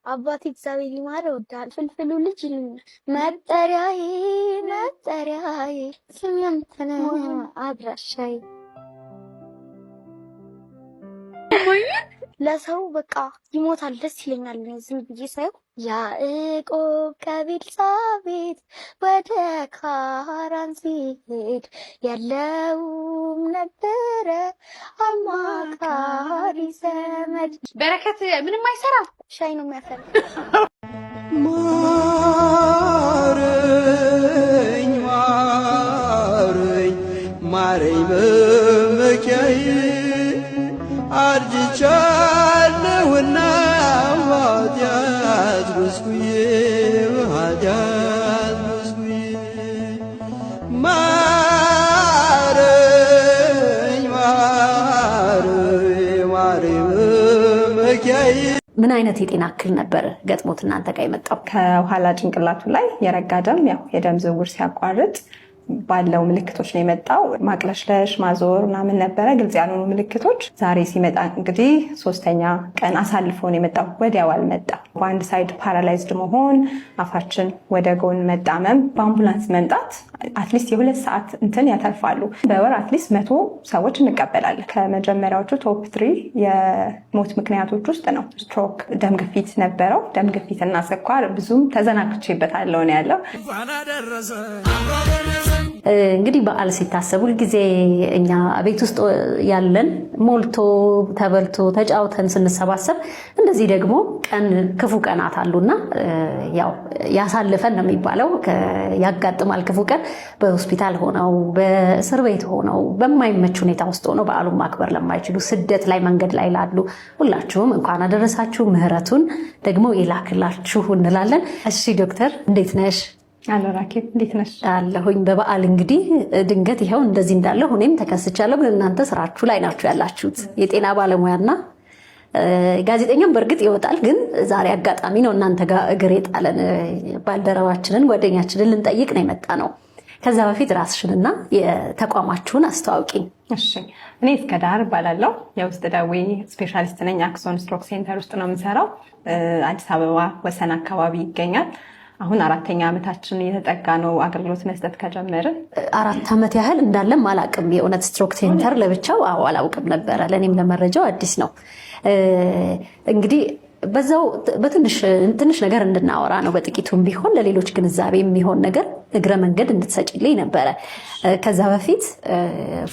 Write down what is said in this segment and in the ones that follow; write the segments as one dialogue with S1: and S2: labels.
S1: አባቴ እግዚአብሔር ይማረው እወድሃለሁ። ፍልፍሉ ልጅ ይሉኛል። መጠሪያዬ መጠሪያዬ ስም ያንተ ነው አድራሻዬ። ለሰው በቃ ይሞታል፣ ደስ ይለኛል። እኔ ዝም ብዬ ሳየው ያዕቆብ ከቤርሳቤህ ወደ ካራን ሲሄድ የለውም ነበረ አማካሪ ዘመድ።
S2: በረከት ምንም አይሰራም።
S1: ሻይ ነው የሚያፈላ።
S3: ማረኝ ማረኝ ማረኝ መመኪያዬ አርጅቻለሁና በኃጢአት ጎስቁዬ በኃጢአት ጎስቁዬ ማረኝ ማረኝ ማረኝ መመኪያዬ።
S4: ምን አይነት የጤና እክል ነበር ገጥሞት እናንተ ጋር የመጣው?
S5: ከኋላ ጭንቅላቱ ላይ የረጋ ደም ያው የደም ዝውውር ሲያቋርጥ ባለው ምልክቶች ነው የመጣው። ማቅለሽለሽ፣ ማዞር ምናምን ነበረ፣ ግልጽ ያልሆኑ ምልክቶች። ዛሬ ሲመጣ እንግዲህ ሶስተኛ ቀን አሳልፎ ነው የመጣው። ወዲያው አልመጣ። በአንድ side paralyzed መሆን፣ አፋችን ወደ ጎን መጣመም፣ በአምቡላንስ መምጣት at least የ2 ሰዓት እንትን ያተርፋሉ። በወር at least 100 ሰዎች እንቀበላለን። ከመጀመሪያዎቹ top three የሞት ምክንያቶች ውስጥ ነው። ስትሮክ፣ ደም ግፊት ነበረው። ደም ግፊት እና ስኳር ብዙም ተዘናግቼበታለሁ ነው ያለው።
S4: እንግዲህ በዓል ሲታሰብ ሁልጊዜ እኛ ቤት ውስጥ ያለን ሞልቶ ተበልቶ ተጫውተን ስንሰባሰብ፣ እንደዚህ ደግሞ ቀን ክፉ ቀናት አሉና ያው ያሳልፈን ነው የሚባለው። ያጋጥማል ክፉ ቀን። በሆስፒታል ሆነው፣ በእስር ቤት ሆነው፣ በማይመች ሁኔታ ውስጥ ሆነው በዓሉን ማክበር ለማይችሉ፣ ስደት ላይ መንገድ ላይ ላሉ ሁላችሁም እንኳን አደረሳችሁ፣ ምህረቱን ደግሞ ይላክላችሁ እንላለን። እሺ ዶክተር፣ እንዴት ነሽ?
S5: አለሁ ራኬብ፣ እንዴት ነሽ?
S4: አለሁኝ። በበዓል እንግዲህ ድንገት ይኸው እንደዚህ እንዳለሁ እኔም ተከስቻለሁ። ግን እናንተ ስራችሁ ላይ ናችሁ ያላችሁት፣ የጤና ባለሙያና ጋዜጠኛም በእርግጥ ይወጣል። ግን ዛሬ አጋጣሚ ነው እናንተ ጋር እግር የጣለን፣ ባልደረባችንን ጓደኛችንን ልንጠይቅ ነው የመጣነው። ከዛ በፊት ራስሽንና የተቋማችሁን አስተዋውቂኝ።
S5: እሺ፣ እኔ እስከዳር እባላለሁ። የውስጥ ደዌ specialist ነኝ። አክሶን stroke center ውስጥ ነው የምሰራው። አዲስ አበባ ወሰን አካባቢ ይገኛል። አሁን አራተኛ ዓመታችን እየተጠጋ ነው አገልግሎት መስጠት ከጀመርን።
S4: 4 ዓመት ያህል እንዳለም አላውቅም። የእውነት stroke center ለብቻው አዎ አላውቅም ነበረ። ለእኔም ለመረጃው አዲስ ነው። እንግዲህ በዛው በትንሽ ትንሽ ነገር እንድናወራ ነው፣ በጥቂቱም ቢሆን ለሌሎች ግንዛቤ የሚሆን ነገር እግረ መንገድ እንድትሰጪልኝ ነበረ። ከዛ በፊት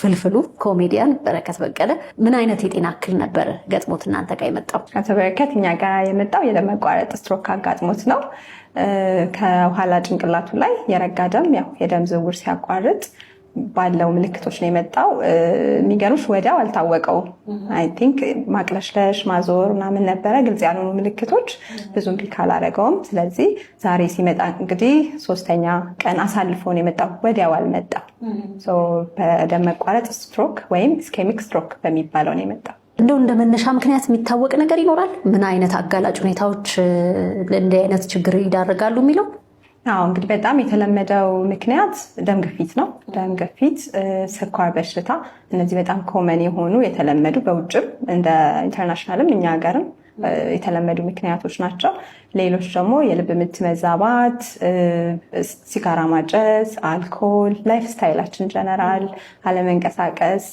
S4: ፍልፍሉ ኮሜዲያን በረከት በቀለ ምን አይነት የጤና እክል ነበር ገጥሞት እናንተ ጋር የመጣው?
S5: አቶ በረከት እኛ ጋር የመጣው የደም መቋረጥ ስትሮክ አጋጥሞት ነው። ከኋላ ጭንቅላቱ ላይ የረጋ ደም ያው የደም ዝውውር ሲያቋርጥ ባለው ምልክቶች ነው የመጣው። የሚገርምሽ ወዲያው አልታወቀውም። I think ማቅለሽለሽ፣ ማዞር ምናምን ነበረ፣ ግልጽ ያልሆኑ ምልክቶች፣ ብዙም pick አላደረገውም። ስለዚህ ዛሬ ሲመጣ እንግዲህ ሶስተኛ ቀን አሳልፎ ነው የመጣው። ወዲያው አልመጣም። በደም መቋረጥ ስትሮክ ወይም ischemic stroke በሚባለው ነው የመጣው።
S4: እንደው እንደ መነሻ ምክንያት የሚታወቅ ነገር ይኖራል? ምን አይነት አጋላጭ ሁኔታዎች ለእንዲህ አይነት ችግር ይዳርጋሉ የሚለው?
S5: አዎ፣ እንግዲህ በጣም የተለመደው ምክንያት ደም ግፊት ነው። ደም ግፊት፣ ስኳር በሽታ፣ እነዚህ በጣም common የሆኑ የተለመዱ በውጭም እንደ international ም እኛ ሀገርም የተለመዱ ምክንያቶች ናቸው። ሌሎች ደግሞ የልብ ምት መዛባት፣ ሲጋራ ማጨስ፣ አልኮል፣ lifestyle ኣችን ጀነራል፣ አለመንቀሳቀስ፣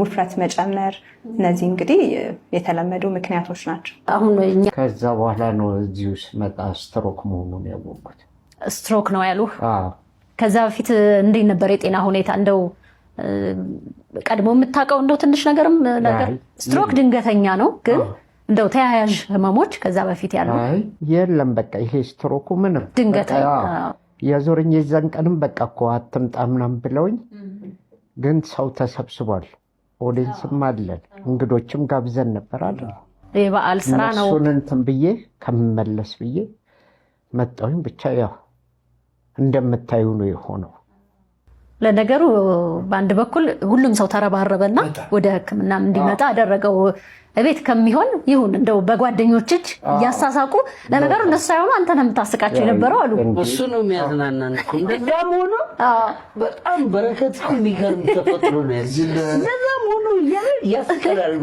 S5: ውፍረት መጨመር፣ እነዚህ እንግዲህ የተለመዱ ምክንያቶች ናቸው።
S4: አሁን እኛ
S6: ከዛ በኋላ ነው እዚሁ ስመጣ ስትሮክ መሆኑን ያወቅኩት።
S4: ስትሮክ ነው ያሉህ?
S6: አዎ።
S4: ከዛ በፊት እንዴት ነበር የጤና ሁኔታ? እንደው ቀድሞ የምታውቀው እንደው ትንሽ ነገርም ነገር
S6: አይ፣
S4: ስትሮክ ድንገተኛ ነው፣ ግን እንደው ተያያዥ ህመሞች ከዛ በፊት ያሉ?
S6: አይ የለም፣ በቃ ይሄ ስትሮኩ ምንም
S4: ድንገተኛ።
S6: በቃ አዎ፣ የዞረኝ የዛን ቀንም በቃ እኮ አትምጣ ምናምን ብለውኝ፣ ግን ሰው ተሰብስቧል። Audience ም አለን፣ እንግዶችም ጋብዘን ነበር አለ።
S4: የበዓል ስራ ነው።
S6: እነሱን እንትን ብዬ ከምመለስ ብዬ መጣሁኝ። ብቻ ያው እንደምታዩ ነው የሆነው።
S4: ለነገሩ በአንድ በኩል ሁሉም ሰው ተረባረበና ወደ ሕክምናም እንዲመጣ አደረገው። እቤት ከሚሆን ይሁን እንደው በጓደኞች እጅ እያሳሳቁ። ለነገሩ እነሱ ሳይሆኑ አንተ ነህ የምታስቃቸው የነበረው አሉ።
S7: እሱ ነው የሚያዝናናን እኮ። እንደዛም ሆኖ በጣም በረከት እኮ የሚገርም ተፈጥሮ ነው ያለው። እንደዛም ሆኖ እያለ ያስቀላል።